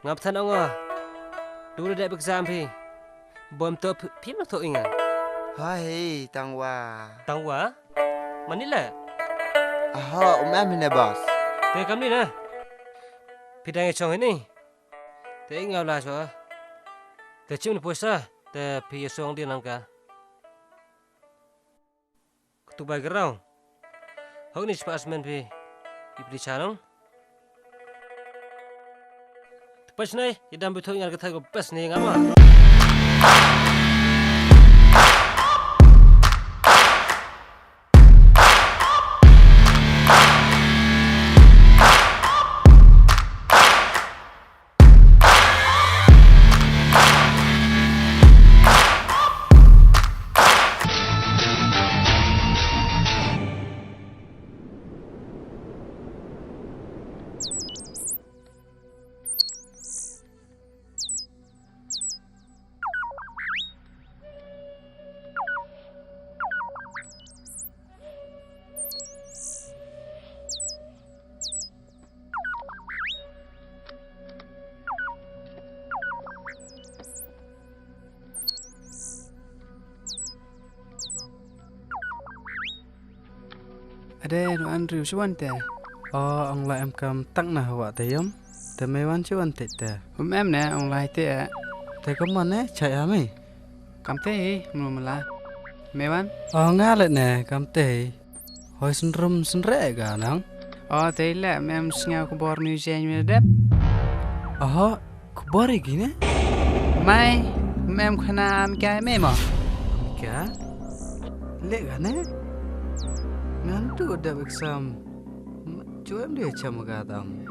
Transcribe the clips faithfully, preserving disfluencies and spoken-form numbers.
Ngam than ong nga. Du da dep exam phi. Bym thoh phi, phim thoh ïa nga. Ha hei, tang wa. Tang wa? Mani le? Aha, um em hi ne boss. Te kam ni na. Phi dang ïa chong hi ni. Te ïa nga la shuwa. Te chim ni poisa. Te phi ïa song di nang ka. Katu bai garau. Hok ni spa asmen phi. Ipli chanong. Tepas nai, idam bitho ngar kata ko best ni ngama. Ade, nu Andrew, shu wan te. O, ong la em kam tang na hawa te yom. Te me wan shu wan te te. Um em ne, ong la te. Te kam wan ne, chai ami. Kam te hi, mlu mala. Me wan? O, nga le ne, kam te hi. Hoi sendrum sendre ga nang. O, te le, mem sngaw khubor mi jeng mi dep. Oho, khubor igi ne? Mai, mem khana am kai me mo. Ka? Le ga ne? Ngan tu dep exam. Chuem dia cham ga tam.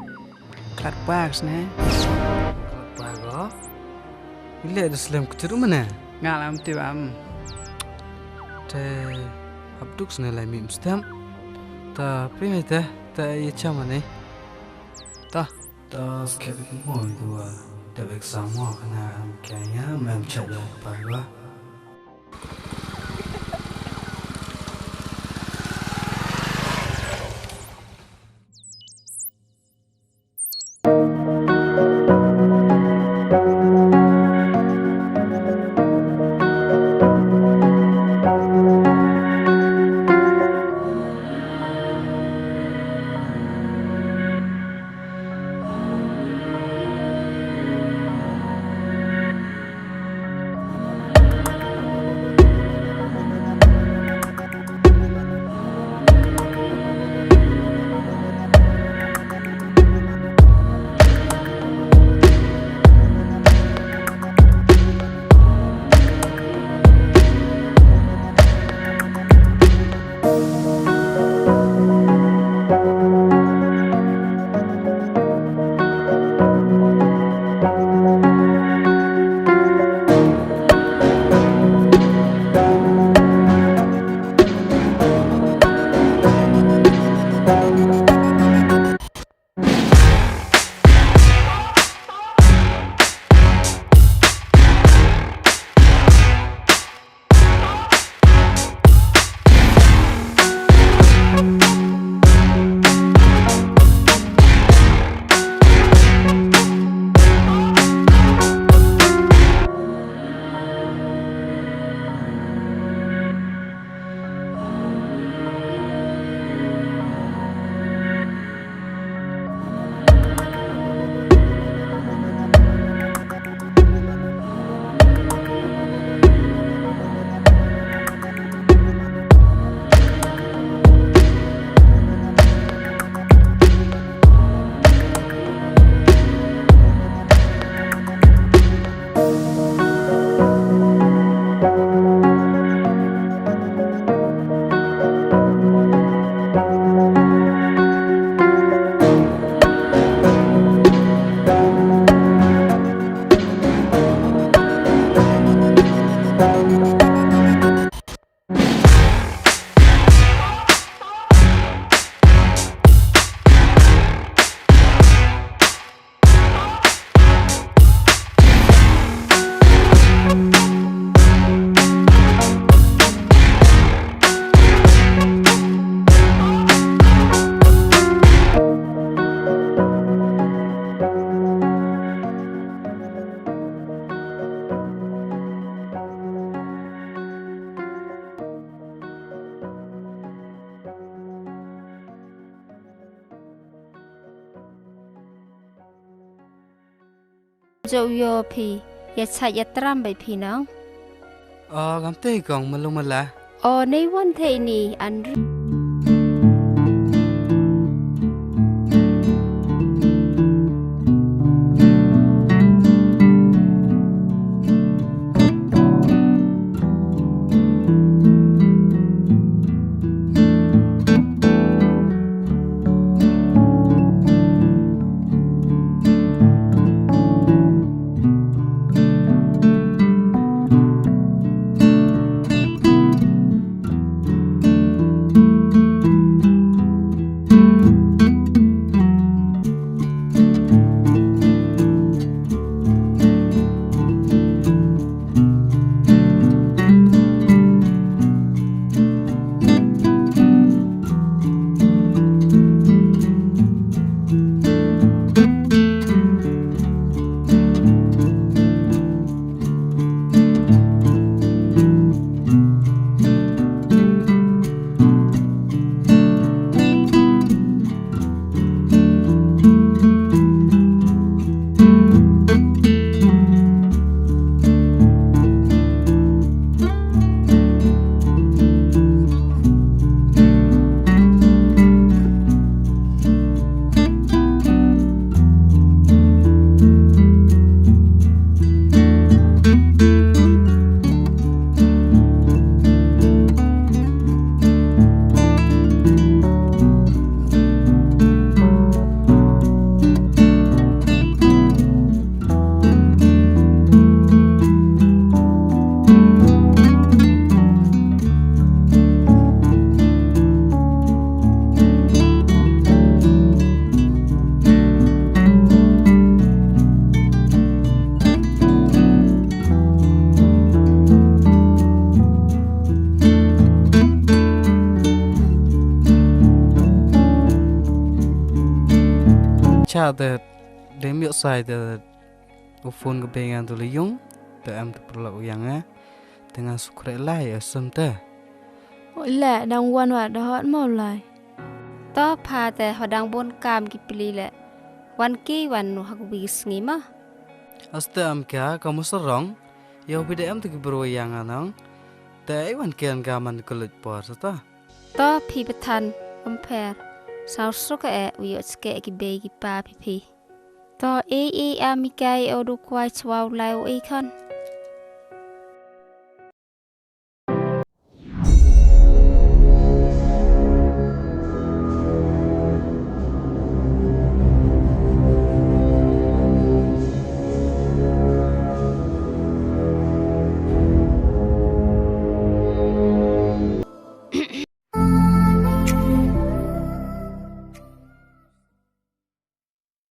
Khat bak sne. Khat bak go. Ile da slem kchuru mane. Nga lam ti bam. Te hap duk sne lai mim stem. Ta prime te ta ye chamane. Ta. Ta skep mo dua. Da bek samo kana am kanya mem chaya pa go. To yo phi, ya chak ya tram bai phi nong. O, kam te kong, malu mala. O, nei wan te ini, Andrew. Cha de, de miok sai de, u phone ka bei ngan tu le yung, te em te perlu u yang eh, te ngan sukre lai, eh, sem te. O le, dang wan wa da hot mo lai. To pha te ho dang bun kam ki pli le. Wan ki wan nu ha kwi sngi ma. Aste am kya ka musarong. Yow phi da em te ki bro yang anang. Te ai wan ken ka man kulit por sa ta. To phi pathan, um pher. Saw suk e u yoh chke ki bei ki pa phi phi. To e e a mi kai o du kwai chwa u lai u e khon.